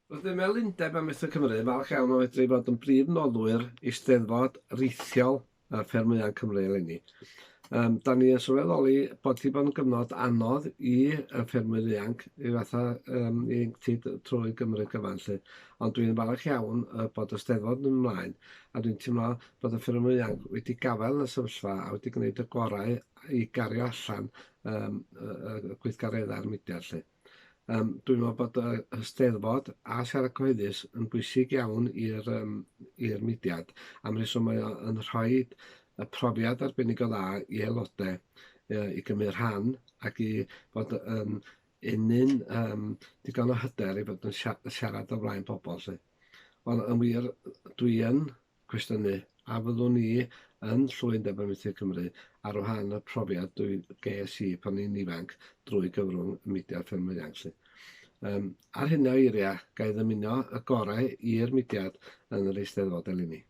Rydym fel Undeb Amaethwyr Cymru yn falch iawn o fedru bod yn brif noddwyr Eisteddfod rithiol y Fferm Ifanc Cymru eleni. Da ni yn sylweddoli bod hi bod yn gyfnod anodd i y ffermwyr ifanc, i fatha ieuenctid trwy Gymru gyfan 'lly. Ond dwi'n falch iawn bod y Steddfod yn ymlaen, a dwi'n teimlo bod y ffermwyr ifanc wedi gafael yn y sefyllfa a wedi gwneud y gorau i gario allan y gweithgareddau'r mudiad 'lly. Dwi'n meddwl bod y Eisteddfod a siarad cyhoeddus yn bwysig iawn i'r mudiad, am reswm mae o yn rhoi y profiad arbennig o dda i aelodau i gymryd rhan ac i fod yn ennyn digon o hyder i fod yn siarad o flaen pobl 'lly. Wel, yn wir, dwi yn cwestiynu a fyddwn ni yn Llwy Undeb Amaethwyr Cymru ar wahân y profiad dwi ges i pan o'n i'n ifanc drwy gyfrwng y mudiad ffermwyr ifanc 'lly. Ar hynny o eiriau, ga i ddymuno y gorau i'r mudiad yn yr Eisteddfod eleni.